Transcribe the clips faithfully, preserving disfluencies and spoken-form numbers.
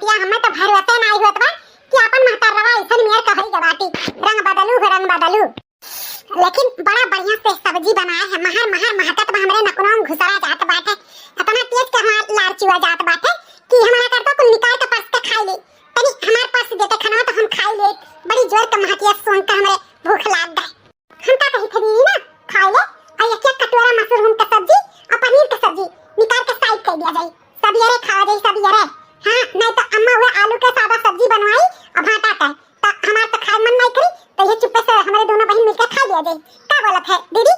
का हमें तो भरोसे नाई होत बा कि आपन महतरवा ऐसन मेर कहई गवाटी। रंग बदलू हो, रंग बदलू। लेकिन बड़ा बढ़िया से सब्जी बनाए है, महर महर महकत बा हमरे नकुनवा में घुसरा जात बाटे। इतना तेज के हमार लार चुआ जात बाटे कि हमारा करता कुल निकाल के परस के खाई ले। तनी हमार परस देते खाना तो हम खाई ले। बड़ी जोर के महकिया सोन के हमरे भूख लाग गए। हम का कही थे दीदी ना, खाई ले, और एक एक कटोरा मशरूम के सब्जी और पनीर के सब्जी निकाल के साइड कर दिया जाए, सबियरे खावा जाए, सबियरे। हाँ, नहीं तो अम्मा हुए आलू के सादा सब्जी बनवाई और भाटा के, तो हमार तो खाए मन नहीं करी, तो ये चुप्पे से हमारे दोनों बहन मिलकर खा लिया जाए। का बोलत है दीदी?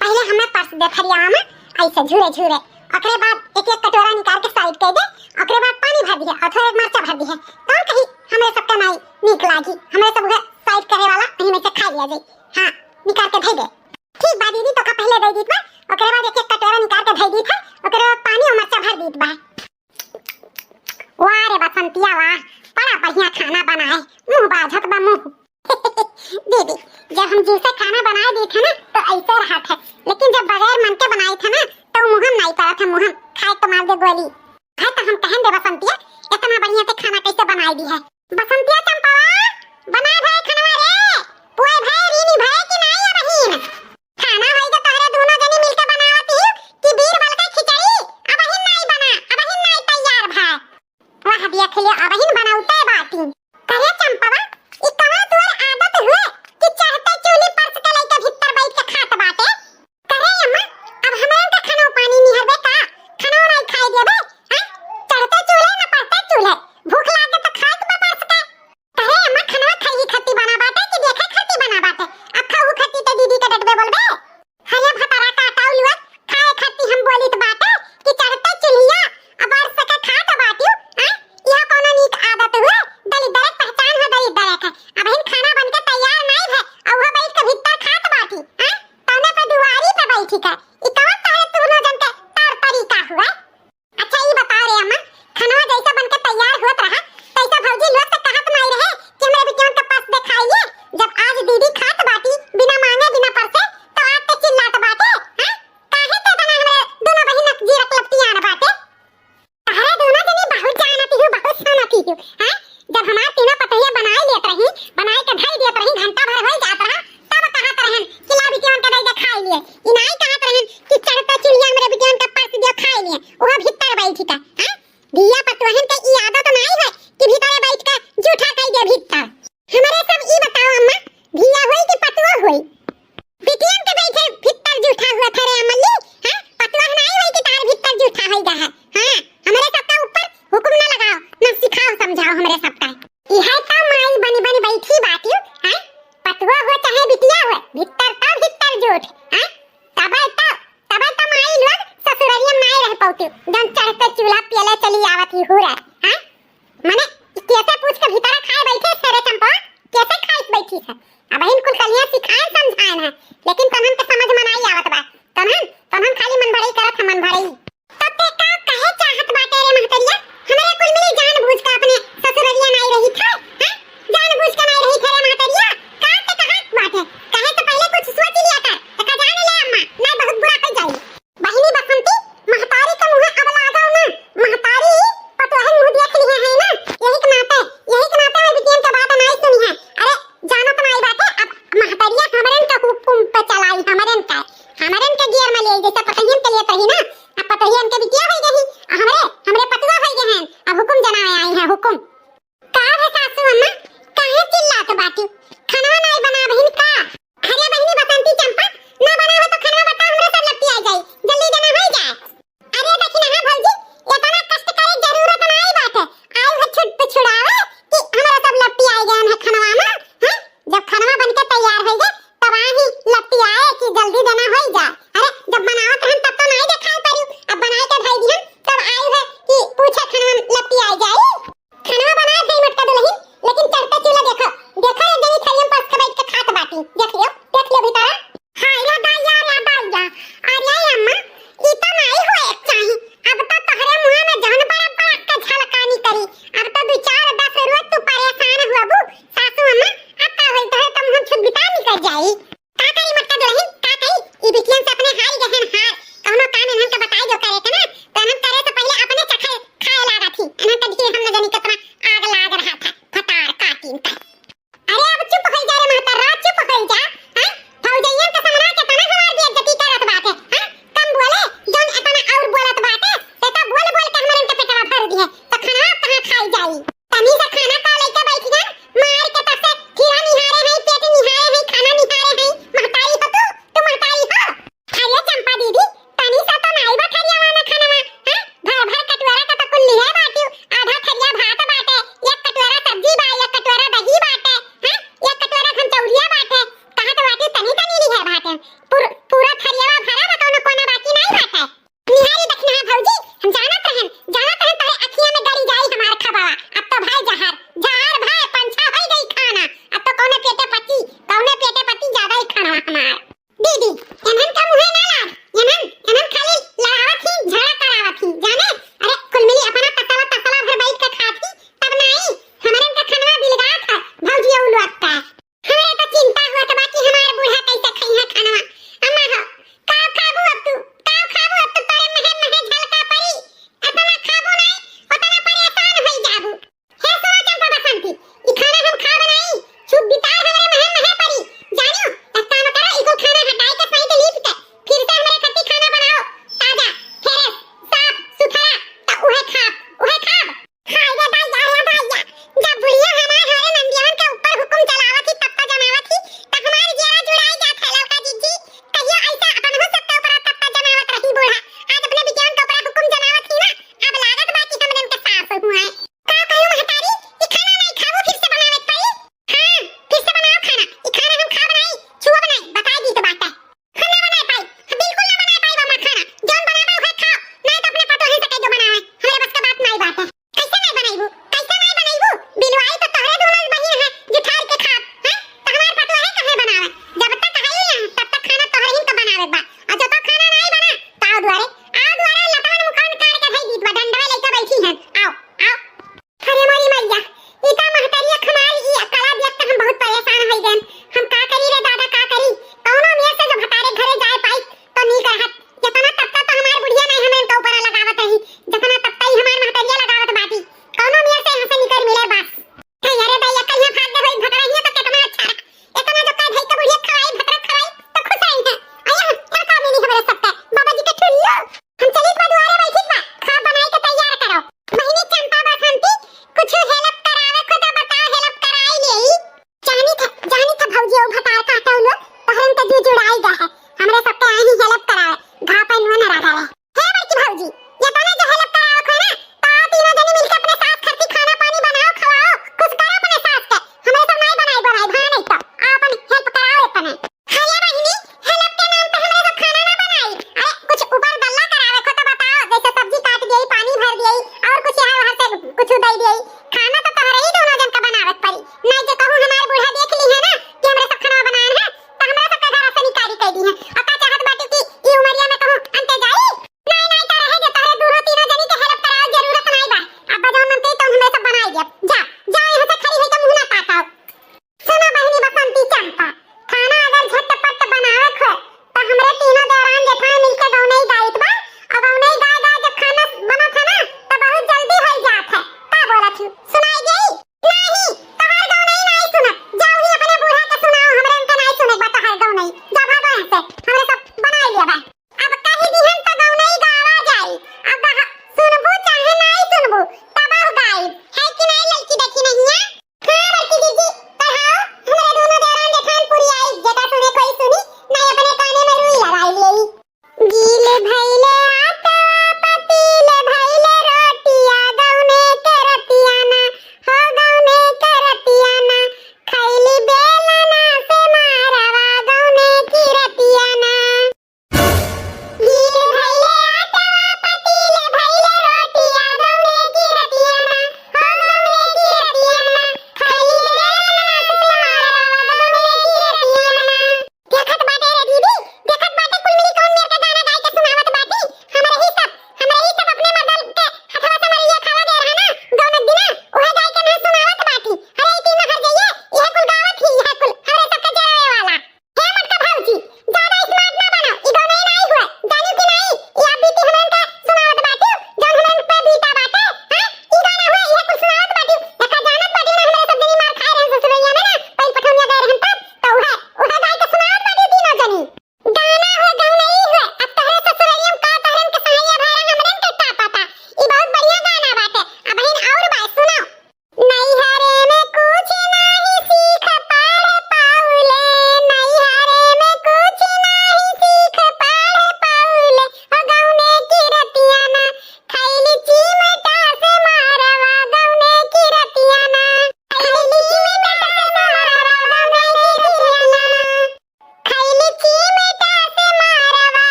पहले हमें परस दे थरिया में ऐसे झूरे झूरे, ओकरे बाद एक एक कटोरा निकाल के साइड कर दे, ओकरे बाद पानी भर दिए और थोड़े मरचा भर दिए। कौन कही हमरे सबका नहीं नीक लागी, हमरे सब उहे साइड करे वाला कहीं में से खा लिया जाए। हाँ, निकाल के धई दे। ठीक बा दीदी, तो का पहले दे दीत बा, ओकरे बाद एक एक कटोरा निकाल के धई दीत है, ओकरे बाद पानी और मरचा भर दीत बा। वाह रे बसंतिया वाह, बड़ा बढ़िया खाना बनाए, मुंह बाझत बा मुंह। दीदी, जब हम जिनसे खाना बनाए दी थे ना तो ऐसे रहा था, लेकिन जब बगैर मन के बनाई था ना तो मुहम नहीं पड़ा था, मुहम खाए तो मार दे गोली। है तो हम कहन दे बसंतिया, इतना बढ़िया से खाना कैसे बनाए दी है? बसंतिया चंपावा, बना भाई खाना रे, पुए भाई रीनी भाई कि नहीं अब बहिन? खाना होई तो तोहरे दोनों जनी मिलके बनावत ही कि बीरबल का खिचड़ी? अबहिन नाई बना, अबहिन नाई तैयार भा। वाह बिया खिलिया, अबहिन बनावते बाटी। करे चंपवा, ई कवन तोर आदत हुए कि चढ़ते चूल्ही परस के लइके भीतर बैठ के खात बाटे? करे अम्मा, अब हमरन का खाना पानी निहरबे का? खाना नाई खाए देबे? हैं? चढ़ते चूल्हे न पड़ते चूल्हे, भूख लागे तो खाए के परस के। अरे अम्मा, खनवा खइही खत्ती बना बाटे कि देखे खत्ती बना बाटे? अब खाऊ खत्ती ते दीदी के डटबे बोलबे? हरे भतारा काटाऊ लुआ, खाए खत्ती हम बोलित बाटे कि चढ़ते चुल्हिया अब बरस के खात बाटियो, हैं? यह कौनो नीक आदत हुए? दलिद्दर के पहचान हो दलिद्दर के। अबहिन खाना बन के तैयार नाई है, अउहा बैठ के भीतर खात बाटी, हैं? तौने पे दुआरी पे बैठी का। ई कवन तहरे तू नौ जन के तौर तरीका हुआ? अच्छा ई बताओ रे अम्मा, खनवा जैसा बन के तैयार होत रहा, तैसा भौजी लोग से कहत नाई रहे कि हमरे बिटियन के परस दे खाई लिए? जब आज दीदी खात बाटी बिना मांगे बिना परसे, तो आज तो चिल्लात बाटे, हैं? काहे ते तना हमरे दोनों बहिन के जीरक लपटियान बाटे? तहरे दोनों जनी बहुत जानती हूँ, बहुत सुनती हूँ, हैं? जब हमार तीनों पतोहिया बनाई लेत रही, बनाई के धई देत रही, घंटा भर होई जात रहा, तब कहत रहन कि ला बिटियन के दे दे खाई लिए। ई नाई कहत रहन कि चढ़ते चुल्हिया हमरे बिटियन के परस दियो खाई लिए, ओह भीतर बैठ के, हैं? धिया पतोहन के ई आदत नाई है कि भीतरे बैठ के जूठा कई दे भीतर। हमरे सब ई बताओ अम्मा, धिया होई कि पतोह होई? बिटियन के बैठे भीतर जूठा हुआ था रे अमली, हैं? पतोह नाई होई कि तार भीतर जूठा होई गा है। हाँ, हमरे सबका ऊपर हुक्म ना लगाओ, ना सिखाओ समझाओ हमरे सबका। इहे तो माई बनी बनी बैठी बाटियो, हैं? पतोह हो चाहे बिटिया हो, भीतर तो भीतर जूठ, हैं? तबे तो तबे तो माई लोग ससुररिया में नाई रह पौती, जौन चढ़ते चूल्हा पियले चली आवत ही हुरे, हाँ? मने, कैसे पूछ के भीतरा खाए बैठे थे रे चंपवा? कैसे खाइत बैठी थे? अबहिन कुल कलिया सिखाए समझाए हैं, लेकिन तन्हन के समझ में नाई आवत बा। तन्हन, तन्हन खाली मन भरई करत है, मन भरई। तब ते का कहे चाहत बाटे रे महतरिया? हमरे कुल मिली जानबूझ के अपने ससुररिया नाई रही थे, हैं? जानबूझ के नाई रही थे रे महतरिया? का ते कहत बाटे? कहे से पहले कुछ सोच लिया कर। एका जान ले अम्मा, नाई बहुत बुरा हो जाई। बहिनी बसंती, महतारी के मुँहे अब लागो ना। महतारी पतोहन मुँह देख लिहे है ना, यही के नाते, यही के नाते मैं बिटियन के बात नाई सुनी है। अरे, जानत नाई बाटे, अब महतरिया हमरन के हुकुम पे चलाई, हमरन का, हमरन के गियर में ले, जैसे पतोहियन के लिए कही ना, अब पतोहियन के बिटिया होई गई, आ हमरे, हमरे पतोह होई गए हैं, अब हुकुम जनाए आई हैं, हुकुम। का है सासू अम्मा, काहे चिल्लात बाटी? खाना नाई बना बहिन का? अरे बहिनी बसंती चंपा, ना बना हो तो खाना बता, हमरा सब लपटी आ जाई। जल्दी देना हो जाए। अरे देखी ना भौजी, इतना कष्ट करे जरूरत नाई बाटे। आऊ है छुट पे छुड़ावे कि हमरा सब लपटी आ गए हैं खानवा में, हैं? जब खानवा बन के तैयार होई गए, तब आही लपटी आए कि जल्दी देना होई जाए। अरे जब बनावत रहन तब तो नाई देखाई पड़ी, अब बनाए के धई दिहन, तब आऊ है कि पूछे खानवा में लपटी आ जाई। खानवा बनाए भई मोटका दुलहिन, लेकिन चढ़ते चूल्हा देखो, देखो एक जनी थरिया में परस के बैठ के खात बाटी। देख लियो, देख लियो भीतरा। हाँ, या दाई यार, या इन्हन का ढेर हम न जानी कितना आग लाग रहा था, भतार काटिन का। अरे अब चुप होइ जा रे महतर्रा, चुप होइ जा, हैं? भौजइयन के सामने केतना हमार बेइज्जती करत बाटे, हैं? कम बोले, जौन एतना और बोलत बाटे, से तो बोल बोल के हमरे इनके पेटवा भर दिहे, तो खाना कहाँ खाई जाई? तनी सा खाना का लेके बैठ गन, मार के तब से खीरा निहारे हैं, पेट निहारे हैं, खाना निहारे हैं, महतारी हो तू, तू महतारी हो? अरे चंपा दीदी, तनी सा तो नाई बा थरियावा में खानवा, हैं? भर भर कटोरा का तो कुल लिहे बाटिउ, आधा थरिया भात बाटे, एक कटोरा सब्जी बा, एक कटोरा दही बाटे, हैं? एक कटोरा घनचौरिया बाटे, कहत बाटिउ तनी तनी लिहे बाटे, पूर-, पूरा थरियावा भरा बा, कौनो कोना बाकी नाई बाटे। निहारी दखिनहा भौजी, हम जानत रहन, जानत रहन तोहरे अखिया में गड़ी जाई हमार खबवा। अब तो भाई जहर, जहर भाई पंछा होइ गई खाना। अब तो कौने पेटे पची, कौने पेटे पची ज्यादा ही खाना हमार। दीदी, एनहन का मुँहे ना लाग, एनहन, एनहन खाली लड़ावत ही, झगड़ा करावत ही, जाने? अरे कुल मिली अपना तसला, तसला भर बैठ के खात ही, तब नाई, हमरे इनका खनवा बिलगात है, भौजी और लोग का। हमरे तो चिंता होत बा कि हमार बूढ़ा कैसे खइहें खानवा। अम्मा हो, का खाबू अब तू? का खाबू अब तू? तोरे महे महे झलका परी। एतना खाबू नाई, ओतना परेशान होई जाबू। हे सुनो चंपा बसंती, ई खाना हम खाब नाई। चुप बितार हमरे महे महे परी। जानियो, एक काम करो, इको खाना हटाई के साइड लीप के, फिर से हमरे खत्ती खाना बनाओ। ताजा, fresh, साफ, सुथरा, त उहे खाब, उहे खाब। हाय रे भैया, रे भैया, जब बुढ़िया हमार हमारे नंदियवन के ऊपर हुकुम चलावत ही, तत्ता जमावत ही, त हमार जियरा जुड़ाई जात है ललका जिज्जी। कहियो ऐसा अपन हो सबके ऊपर तत्ता जमावत रही बूढ़ा। आज अपने बिटियवन के ऊपर हुकुम जमावत ही ना, अब लागत बा कि हमरे उनके सास हुआ है। का कहू महतारी, ई खाना नहीं खाबू, फिर से बनावे के पड़ी? हाँ, फिर से बनाओ खाना। ई खाना हम खाब नहीं, छुअब नहीं, बताई दी तो बात है। हम ना बनाए पाई, हम बिल्कुल ना बनाए पाई अम्मा खाना। जौन बनाबा उहे खाओ, नाहीं तो अपने पतोहिन से कह दो बनावे। हमरे बस के बात नाहीं बाटे। कैसे नाहीं बनइबू? कैसे नाहीं बनइबू? बिलवाई तो तोहरे दोनों बहिन है, जुठार के खाब, हैं? तो हमार पतोहे कहे बनावे? जब तक आई ना, तब तक खाना तोहरे ही तो बनावे बा। और जब तक खाना नाहीं बना, तो आओ दुआरे, आओ दुआरे, लतवन मुखवन काट के धई दीत बा, डंडवे लइके बैठी हैं। आओ, आओ।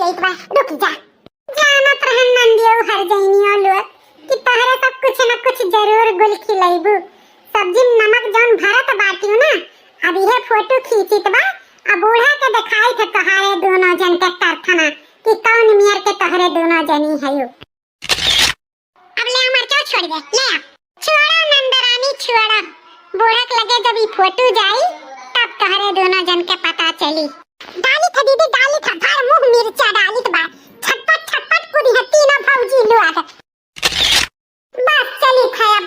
एक बार रुक जा। जानत रहन नंदियो हर जइनियो लोग कि तहरे सब कुछ न कुछ जरूर गुल खिलैबू। सब्जी में नमक जौन भरत बाटियो ना, अब इहे फोटो खींचित बा, अब बूढ़ा के देखाई थे तोहरे दोनों जन के करथना कि कौन मेर के तोहरे दोनों जनी हयो। अब ले हमार क्यों छोड़ दे, ले आ। छोड़ा नंदरानी छोड़ा, बूढ़ा के लगे जब ई फोटो जाई तब तोहरे दोनों जन के पता चली। डाली था दीदी, डाली था, भर मुंह मिर्चा डाली था बा, छटपट छटपट कूदी है तीनों भौजी लोग।